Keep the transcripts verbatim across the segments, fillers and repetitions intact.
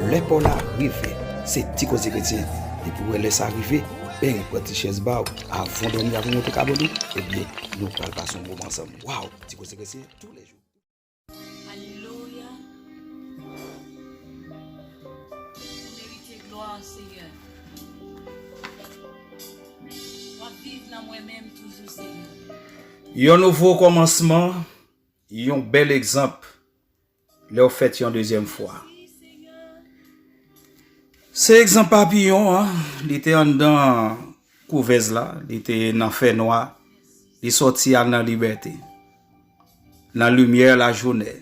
Lè pa w la rive, se Ti Koze Kretyen. Depi w wè lè sa rive, beny, pran ti chèz ba w, avan w dòmi, avan w monte kab ou, ebyen, nou pral pase yon moman ansanm. Waw, Ti Koze Kretyen, toulejou. Alelouya. Ou merite glwa, Senyè. W ap viv nan mwen menm toujou, Senyè. Yon nouvo kòmansman, yon bèl egzanp lè w fèt yon dezyèm fwa. Se egzanp papiyon an, li te anndan kouvèz la, li te nan fènwa, li sòti al nan libète, nan limyè lajounen.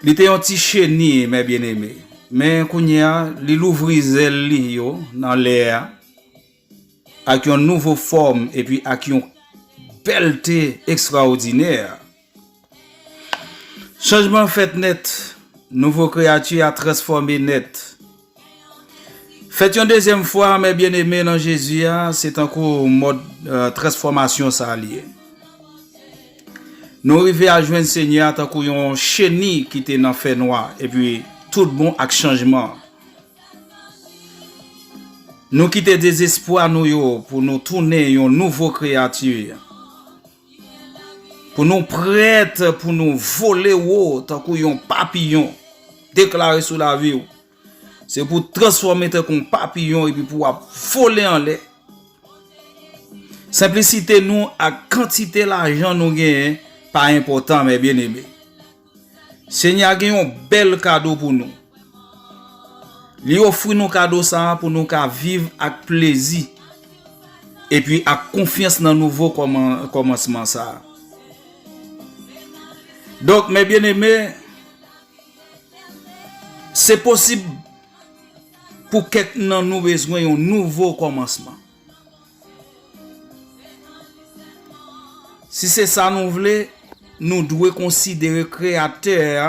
Li te yon ti cheni, mè byeneme. Men kounye a, li louvri zèl li yo nan lè a, ak yon nouvo fòm epi ak yon bèlte ekstraòdinè. Chanjman fèt nèt, nouvo kreyati a transfòme nèt. Fèt yon dezyèm fwa, mè byeneme nan Jezi a, se tankou mòd, eh, transfòmasyon sa a li ye. Nou rive a jwenn Senyè a tankou yon cheni ki te nan fènwa, epi tout bon ak chanjman. Nou kite dezespwa nou yo pou nou tounen yon nouvo kreyati. Pou nou prèt pou nou vole wo tankou yon papiyon, deklare sou lavi w. Se pou transfòme tankou yon papiyon epi pou w ap vole anlè. Senplisite nou ak kantite lajan nou genyen pa enpòtan, mè byeneme. Senyè a gen yon bèl kado pou nou. Li ofri nou kado sa a pou nou ka viv ak plezi epi ak konfyans nan nouvo kòman-, kòmansman sa a. Donk, mè byeneme, se posib pou kèk nan nou bezwen yon nouvo kòmansman. Si se sa nou vle, nou dwe konsidere Kreyatè a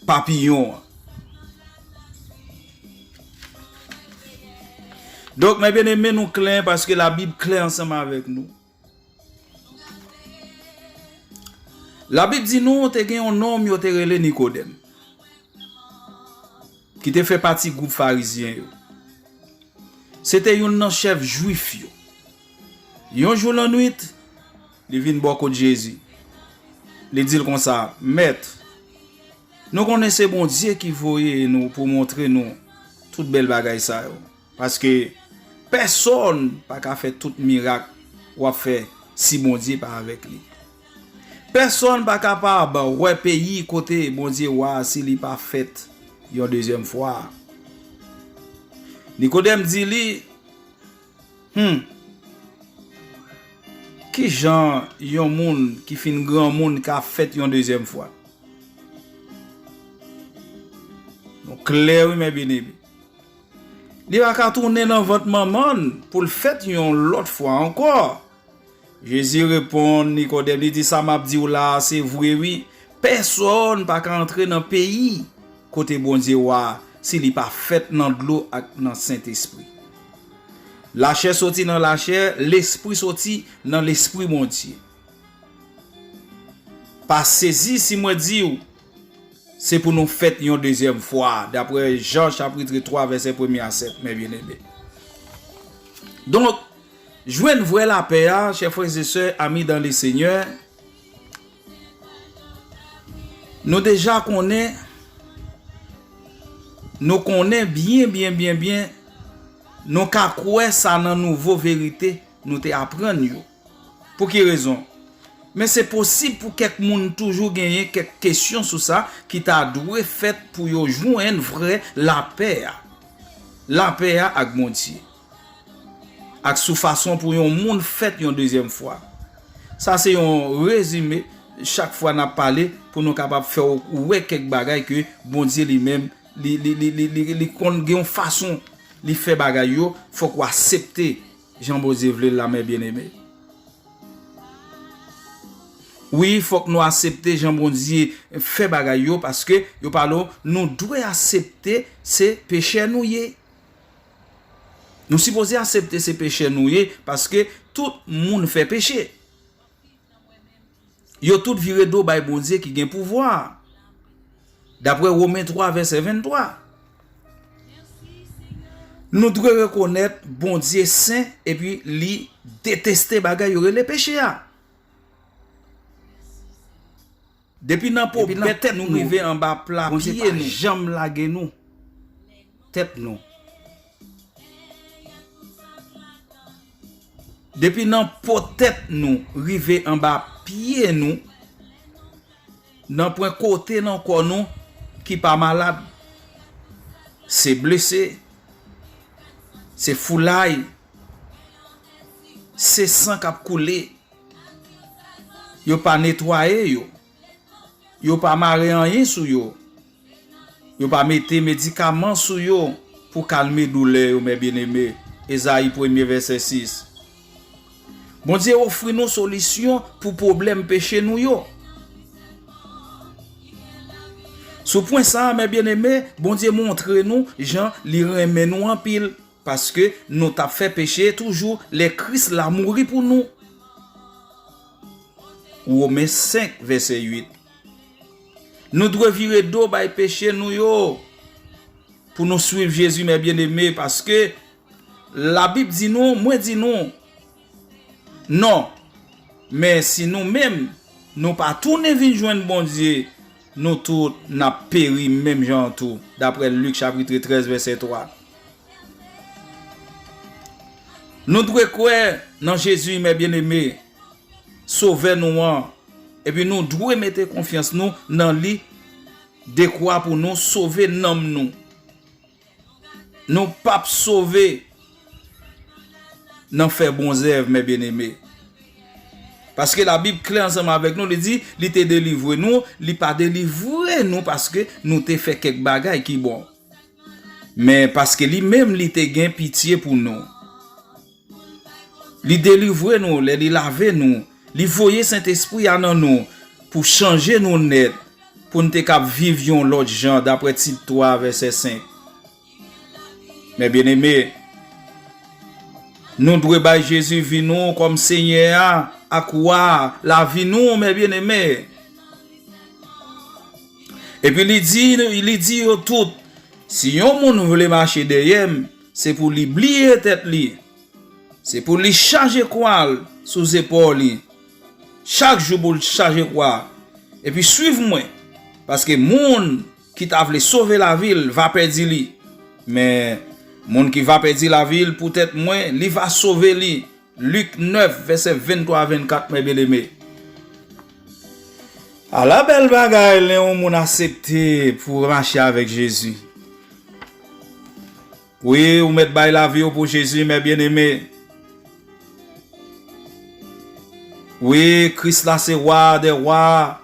papiyon an. Donk, mè byeneme, nou klè paske Labib klè ansanm avèk nou. Labib di nou, te gen yon nonm yo te rele Nikodèm, ki te fè pati gwoup Farizyen yo. Se te youn nan chèf Jwif yo. Yon jou lannwit, li vin bò kot Jezi. Li di l konsa, Mèt, nou konnen se Bondye ki voye nou pou montre nou tout bèl bagay sa yo. Paske pèsonn pa ka fè tout mirak w ap fè si Bondye pa avèk li. Pèsonn pa kapab wè peyi kote Bondye wa a si li pa fèt yon dezyèm fwa. Nikodèm di li, Hmm. Ki jan yon moun ki fin granmoun ka fèt yon dezyèm fwa? Nou klè wi, mè byeneme. Li pa ka tounen nan vant manman l pou l fèt yon lòt fwa ankò. Jezi reponn Nikodèm, li di, Sa m ap di w la a, se vre wi. Pèsonn pa ka antre nan peyi kote Bondye wa a si li pa fèt nan dlo ak nan Sentespri. Lachè soti nan lachè, lespri soti nan Lespri Bondye. Pa sezi si mwen di w, se pou nou fèt yon dezyèm fwa, daprè Jan chapit twa, vèsè premye a sèt, mè byeneme. Donk, jwenn vrè lapè a, chè frè e sè, ami dans le Seigneur, nou deja konnen, nou konnen byen, byen, byen, byen, nou ka kwè sa nan nouvo verite nou te aprann yo. Pou ki rezon? Men se posib pou kèk moun toujou genyen kèk kesyon sou sa ki ta dwe fèt pou yo jwenn vrè lapè a. Lapè a ak Bondye. Ak sou fason pou yon moun fèt yon dezyèm fwa. Sa se yon rezime chak fwa n ap pale pou nou kapab fè w wè kèk bagay ke Bondye li menm, li, li, li, li, li, li konn gen yon fason li fè bagay yo, fòk w aksepte jan Bondye vle l la, mè byeneme. Wi, fòk nou aksepte jan Bondye fè bagay yo, paske yo pale w, nou dwe aksepte se pechè nou ye. Nou sipoze aksepte se pechè nou ye, paske tout moun fè peche. Yo tout vire do bay Bondye ki gen pouvwa a. Dapre Women twa, vèsè venntwa, nou dwe rekonèt Bondye sen epi li deteste bagay yo rele peche a. Depi nan po tèt nou rive anba pla pye nou. Bondye pa janm lage nou. Tèt nou. Depi nan po tèt nou rive anba pye nou, nanpwen kote nan kò nou ki pa malad. Se blese, se foulay, se san k ap koule. Yo pa netwaye yo. Yo pa mare anyen sou yo. Yo pa mete medikaman sou yo pou kalme doulè yo, mè byeneme. Ezayi premye, vèsè sis. Bondye ofri nou solisyon pou pwoblèm peche nou yo. Sou pwen sa a, mè byeneme, Bondye montre nou jan li renmen nou anpil, paske nou t ap fè peche toujou lè Kris la mouri pou nou. Women senk, vèsè uit. Nou dwe vire do bay peche nou yo pou nou swiv Jezi, mè byeneme, paske Labib di nou, mwen di nou, non. Men si nou menm, nou pa tounen vin jwenn Bondye, nou tout n ap peri menm jan an tou, dapre Lik chapit trèz, vèsè twa. Nou dwe kwè nan Jezi, mè byeneme, Sovè nou an, epi nou dwe mete konfyans nou nan li dekwa pou nou sove nanm nou. Nou p ap sove nan fè bon zèv, mè byeneme. Paske Labib klè ansanm avèk nou, li di, li te delivre nou, li pa delivre nou paske nou te fè kèk bagay ki bon. Men paske li menm li te gen pitye pou nou. Li delivre nou lè li lave nou. Li voye Sentespri a nan nou pou chanje nou nèt, pou n te kab viv yon lòt jan, dapre Tit twa, vèsè senk. Mè byeneme, nou dwe bay Jezi vi nou kòm Senyè a ak Wa a, lavi nou, mè byeneme. Epi li di, li di yo tout, si yon moun vle mache dèyè m, se pou li bliye tèt li. Se pou li chaje kwa l sou zepòl li. Chak jou pou l chaje kwa. Epi swiv mwen. Paske moun ki ta vle sove lavi l va pèdi li. Men, moun ki va pèdi lavi l poutèt mwen, li va sove li. Lik nèf, vèsè venntwa a vennkat, mè byeneme. Ala bèl bagay lè yon moun aksepte pou mache avèk Jezi. Wi, ou mèt bay lavi w pou Jezi, mè byeneme. Wi, Kris la se Wa dè wa.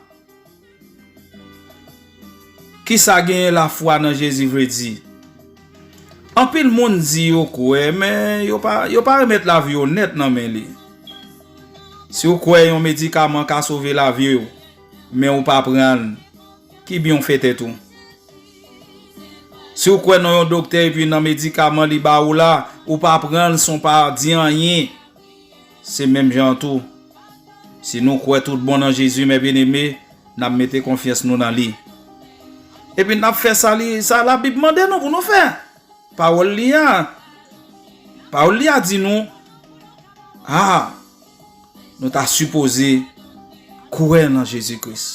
Kisa genyen lafwa nan Jezi vle di? Anpil moun di yo kwè, men yo pa, yo pa remèt lavi yo nèt nan men li. Si w kwè yon medikaman ka sove lavi w, men ou pa pran l, ki byen w fè tèt ou? Si w kwè nan yon doktè epi nan medikaman li ba ou la, ou pa pran l san w pa di anyen, se menm jan an tou. Si nou kwè tout bon nan Jezi, mè byeneme, n ap mete konfyans nou nan li. Epi n ap fè sa li, sa Labib mande nou pou nou fè. Pawòl li a, pawòl li a di nou, a, nou ta sipoze kwè nan Jezi Kris.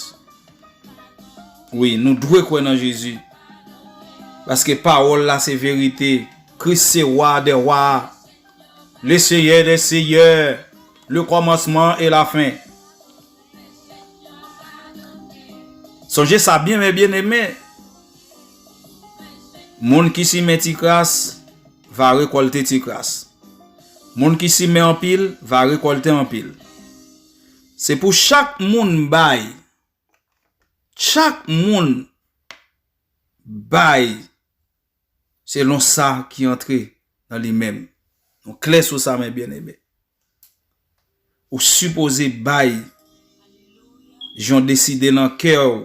Wi, nou dwe kwè nan Jezi. Paske pawòl la se verite. Kris se Wa dè wa, le Seyè dè seyè, le kòmansman e lafen. Sonje sa byen, mè byeneme. Moun ki simen ti kras va rekòlte ti kras. Moun ki simen anpil va rekòlte anpil. Se pou chak moun bay. Chak moun bay selon sa ki antre nan li menm. Nou klè sou sa, mè byeneme. Ou sipoze bay jan w deside nan kè w,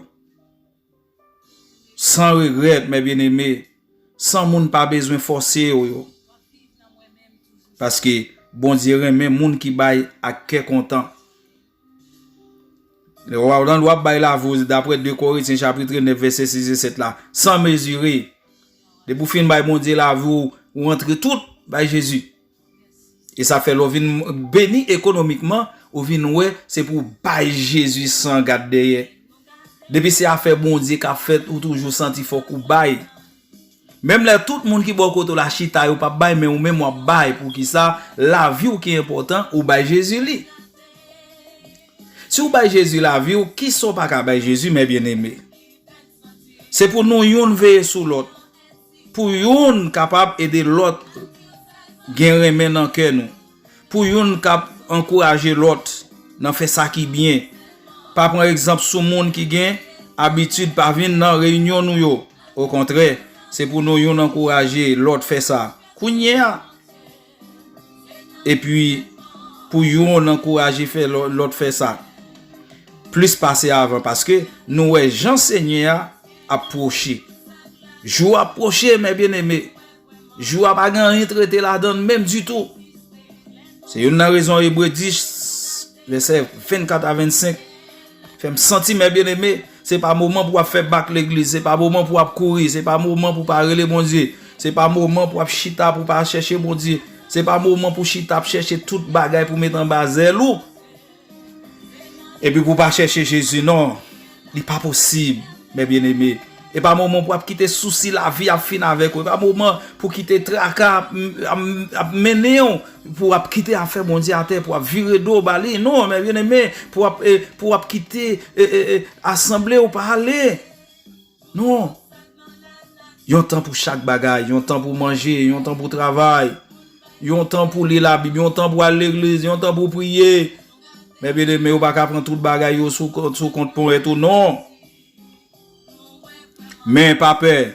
san regrèt, mè byeneme, san moun pa bezwen fòse w yo. Paske Bondye renmen moun ki bay ak kè kontan. Lè w ap, w ap bay lavi w, daprè de Korentyen chapit nèf, vèsè sis e sèt la, san mezire. Depi w fin bay Bondye lavi w, ou antre tout bay Jezi. E sa fè lè w vin beni ekonomikman, ou vin wè se pou w bay Jezi san gad dèyè. Depi se afè Bondye k ap fèt, ou toujou santi fòk ou bay. Menm lè tout moun ki bò kote w la chita, yo p ap bay, men ou menm w ap bay. Poukisa? Lavi w ki enpòtan, ou bay Jezi li. Si w bay Jezi lavi w, kisa w pa ka bay Jezi, mè byeneme? Se pou nou youn veye sou lòt, pou youn kapab ede lòt gen renmen nan kè nou, pou youn k ap ankouraje lòt nan fè sa ki byen. Pa pran egzanp sou moun ki gen abitid pa vin nan reyinyon nou yo. Okontrè, se pou nou youn ankouraje lòt fè sa kounye a. Epi, pou youn ankouraje fè lò-, lòt fè sa plis pase avan, paske nou wè jan Senyè a ap pwoche. Jou ap pwoche, mè byeneme. Jou a pa gen anyen trete ladan l menm ditou. Se youn nan rezon Ebre dis, vèsè vennkat a vennsenk, fè m santi, mè byeneme, se pa moman pou w ap fè bak legliz, se pa moman pou w ap kouri, se pa moman pou w pa rele Bondye, se pa moman pou w ap chita pou w pa chèche Bondye, se pa moman pou w chita ap chèche tout bagay pou w met anba zèl ou. Epi pou w pa chèche Jezi, non. Li pa posib, mè byeneme. E pa moman pou w ap kite sousi lavi ap fin avèk ou. E pa moman pou kite traka ap, ap, ap mennen w, pou w ap kite afè Bondye atè, pou w ap vire do ba li. Non, mè byeneme, pou w ap, e, pou w ap kite, e, e, e, asanble ou pa ale. Non. Yon tan pou chak bagay, yon tan pou manje, yon tan pou travay, yon tan pou li Labib, yon tan pou al legliz, yon tan pou priye. Mè byeneme, ou pa ka pran tout bagay yo sou kont, sou kont ponyèt ou, non. Men pa pè,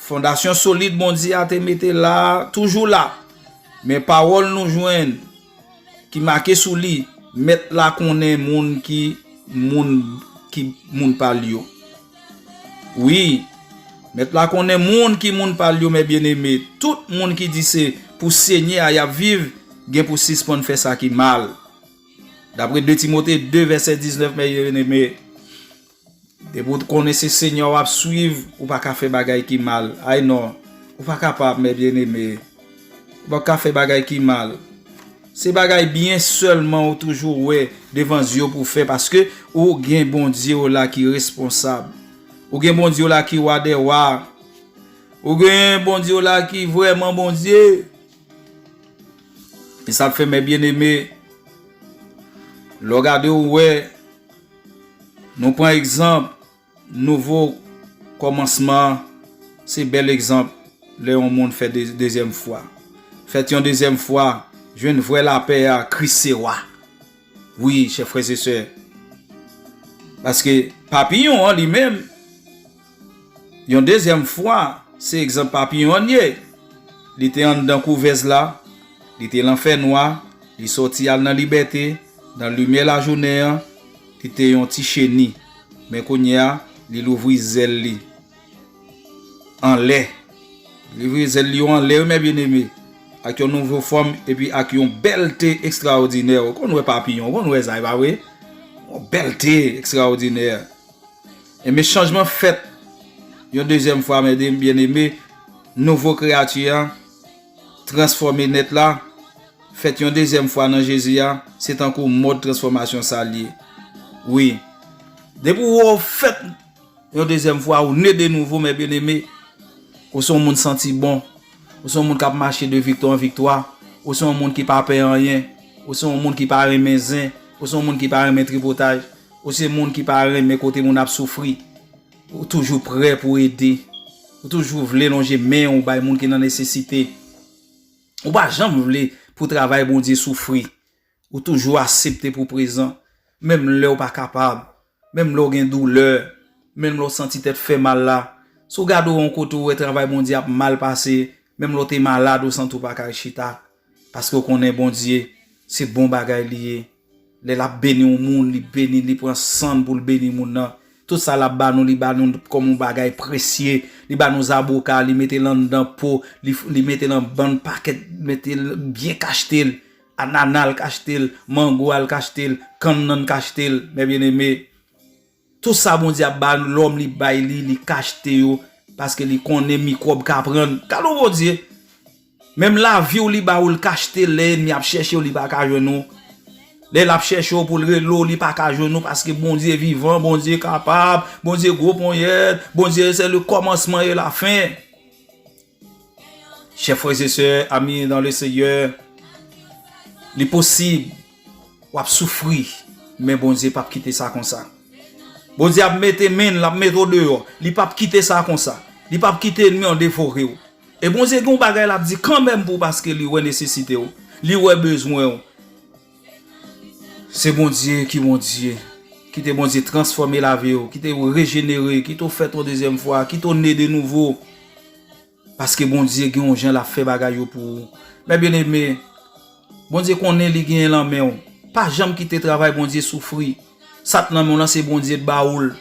fondasyon solid Bondye a te mete la, toujou la. Men pawòl nou jwenn ki make sou li, mèt la konnen moun ki moun, ki moun pa l yo. Wi, mèt la konnen moun ki moun pa l yo, mè byeneme. Tout moun ki di se pou Senyè a y ap viv, gen pou sispann fè sa ki mal. Daprè de Timote de vèsè diznèf, mè byeneme. Depi w konnen se Senyè w ap swiv, ou pa ka fè bagay ki mal. Ay non, ou pa kapab, mè byeneme. Ou pa ka fè bagay ki mal. Se bagay byen sèlman ou toujou wè devan zye w pou fè, paske ou gen Bondye w la ki responsab. Ou gen Bondye w la ki wa dè wa. Ou gen Bondye w la ki vrèman Bondye. E sa fè, mè byeneme, lè w gade, ou wè, nou pran egzanp, nouvo kòmansman an, se bèl egzanp lè yon moun fè de-, dezyèm fwa. Fèt yon dezyèm fwa, jwenn vrè lapè a, Kris se wa. Wi, chè frè e sè. Paske papiyon an li menm, yon dezyèm fwa, se egzanp papiyon an ye. Li te anndan kouvèz la, li te lan fènwa, li sòti al nan libète, nan limyè lajounen an, li te yon ti cheni. Men kounye a, li louvri zèl li anlè. Li louvri zèl li yo anlè, wi, mè byeneme, ak yon nouvo fòm epi ak yon bèlte ekstraòdinè. Ou konn wè papiyon, ou konn wè sa, e pa vre? Yon bèlte ekstraòdinè. Ebyen, chanjman fèt yon dezyèm fwa, mè byeneme, nouvo kreyati a transfòme nèt la, fèt yon dezyèm fwa nan Jezi a, se tankou mòd transfòmasyon sa l ye. Wi. Depi w fèt yon dezyèm fwa, ou ne de nouvo, mè byeneme, ou se yon moun santi bon, ou se yon moun k ap mache de viktwa an viktwa, ou se yon moun ki pa pè anyen, ou se yon moun ki pa renmen zen, ou se yon moun ki pa renmen tripotaj, ou se moun ki pa renmen kote moun ap soufri. Ou toujou prè pou ede. Ou toujou vle lonje men w bay moun ki nan nesesite. Ou pa janm vle pou travay Bondye soufri. Ou toujou aksepte pou prezan, menm lè w pa kapab, menm lè w gen doulè, menm lè w santi tèt fè mal la. Si w gade w yon kote w wè travay Bondye ap mal pase, menm lè w te malad, ou santi w pa ka chita, paske w konnen Bondye, se bon bagay li ye. Lè l ap beni yon moun, li beni, li pran san l pou l beni moun nan. Tout sa l ap ba nou, li ba nou kòm yon bagay presye. Li ba nou zaboka, li mete l anndan po, li, li mete l an bann pakèt, mete l byen kachte l. Anana l kachte l, mango a l kachte l, kann nan l kachte l. Mè byeneme, Tout sa Bondye ap ba lòm, li bay li, li kachte yo, paske li konnen mikwòb ka pran. Gade yon Bondye! Menm lavi w li ba ou, l kachte, lè ènmi ap chèche w, li pa ka jwenn ou. Lè l ap chèche w pou l rele w, li pa ka jwenn ou, paske Bondye vivan, Bondye kapab, Bondye gwo ponyèt, Bondye se le kòmansman e la fen. Chè frè e sè, ami dans le Seigneur, li posib w ap soufri, men Bondye p ap kite sa konsa. Bondye ap mete men l, l ap mete w deyò. Li p ap kite sa konsa. Li p ap kite ènmi an devore w. E Bondye gen yon bagay l ap di kanmenm pou w, paske li wè nesesite w. Li wè bezwen w. Se Bondye ki Bondye. Kite Bondye transfòme lavi w. Kite w rejenere. Kite w fèt yon dezyèm fwa. Kite w ne de nouvo. Paske Bondye gen yon jan l ap fè bagay yo pou ou. Mè byeneme, Bondye konnen li genyen nan men w. Pa janm kite travay Bondye soufri. Sa k nan men w lan se Bondye t ba ou l.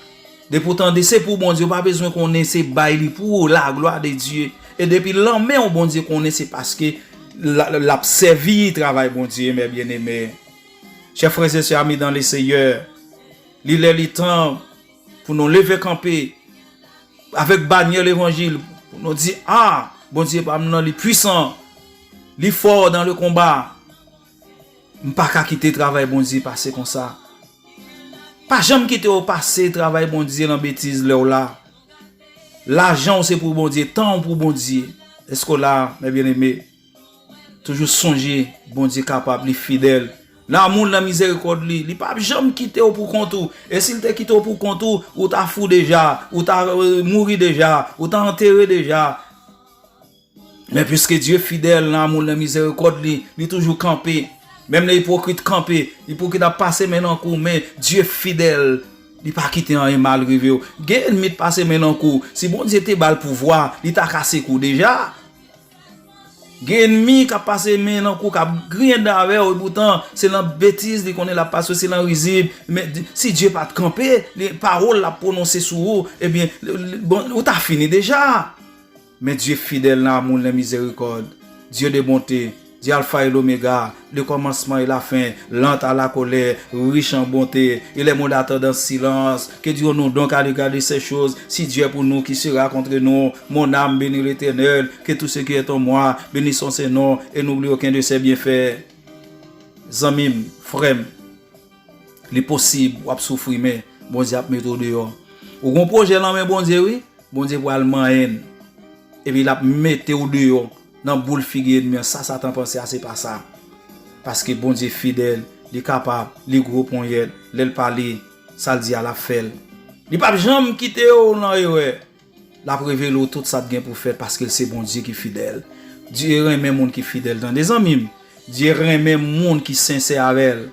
Depi w tande se pou Bondye, ou pa bezwen konnen se bay li pou ou, la gloire de Dieu. E depi nan men w Bondye konnen se paske l, l ap sèvi travay Bondye, mè byeneme. Chè frè e sè, ami dans le Seigneur, li lè li tan pou nou leve kanpe avèk banyè levanjil, pou nou di, a, Bondye pa m nan, li pwisan, li fò dans le combat. M pa ka kite travay Bondye pase konsa. Pa janm kite yo pase travay Bondye nan betiz lè w la. Lajan w se pou Bondye, tan w pou Bondye. Èske w la, mè byeneme? Toujou sonje, Bondye kapab, li fidèl. Nan amou l, nan mizèrikòd li, li p ap janm kite w pou kont ou. E si l te kite w pou kont ou, ou ta fou deja, ou ta, euh, mouri deja, ou ta antere deja. Men piske Dye fidèl nan amou l, nan mizèrikòd li, li toujou kanpe. Menm lè ipokrit kanpe, ipokrit ap pase men nan kou, men Dye fidèl, li pa kite anyen mal rive w. Gen ènmi t pase men nan kou, si Bondye te ba l pouvwa, li ta kase kou deja. Gen ènmi k ap pase men nan kou, k ap griyen dan avè w, epoutan se nan betiz li konnen l ap pase, se nan rizib. Men di- si Dye pa t kanpe, li- pawòl l ap pwononse sou ou, ebyen, l- l- bon, ou ta fini deja. Men Dye fidèl nan amou l, nan mizèrikòd, Dye de bonte, Dye alfa e lomega, le kòmansman e la fen, lant a la kolè, rich an bonte, e lè mond atandan silans, ke dirons-nous donc à l'égard de ces choses? Si Dieu est pour nous, qui sera contre nous? Mon âme, bénis l'Éternel, que tout ce qui est en moi, bénisse son saint nom, et n'oublie aucun de ses bienfaits. Zanmi m, frè m, li posib w ap soufri, men Bondye ap mete w deyò. Ou gon pwojè nan men Bondye, wi. Bondye pral manyen l. Epi l ap mete w deyò nan boul figi ènmi an. Sa Satan panse a, se pa sa. Paske Bondye fidèl, li kapab, li gwo ponyèt, lè l pale, sa l di a, l ap fè l. Li p ap janm kite w nan erè. L ap revele w tout sa k gen pou fèt, paske l se Bondye ki fidèl. Dye renmen moun ki fidèl, tande, zanmi m. Dye renmen moun ki sensè avè l,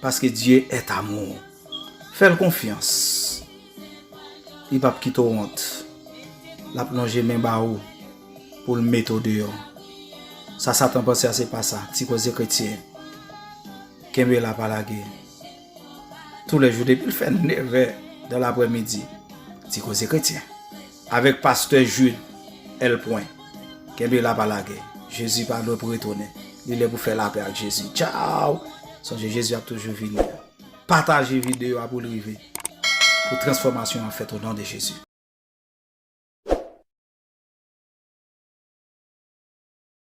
paske Dieu est amour. Fè l konfyans. Li p ap kite w wont. L ap lonje men ba ou pou l mete w deyò. Sa Satan panse a, se pa sa. Ti koze kretyen. Kenbe la, pa lage. Tou lè jou, depi l fè nevè dan laprèmidi, Ti Koze Kretyen. Avèk pastè Jude L. Pwen. Kenbe la, pa lage. Jezi pa lwen pou retounen. Li lè pou fè lapè ak Jezi. Tchaw! Sonje, Jezi ap toujou vini. Pataje videyo a pou l rive. Pou transfòmasyon an fèt o non de Jezi.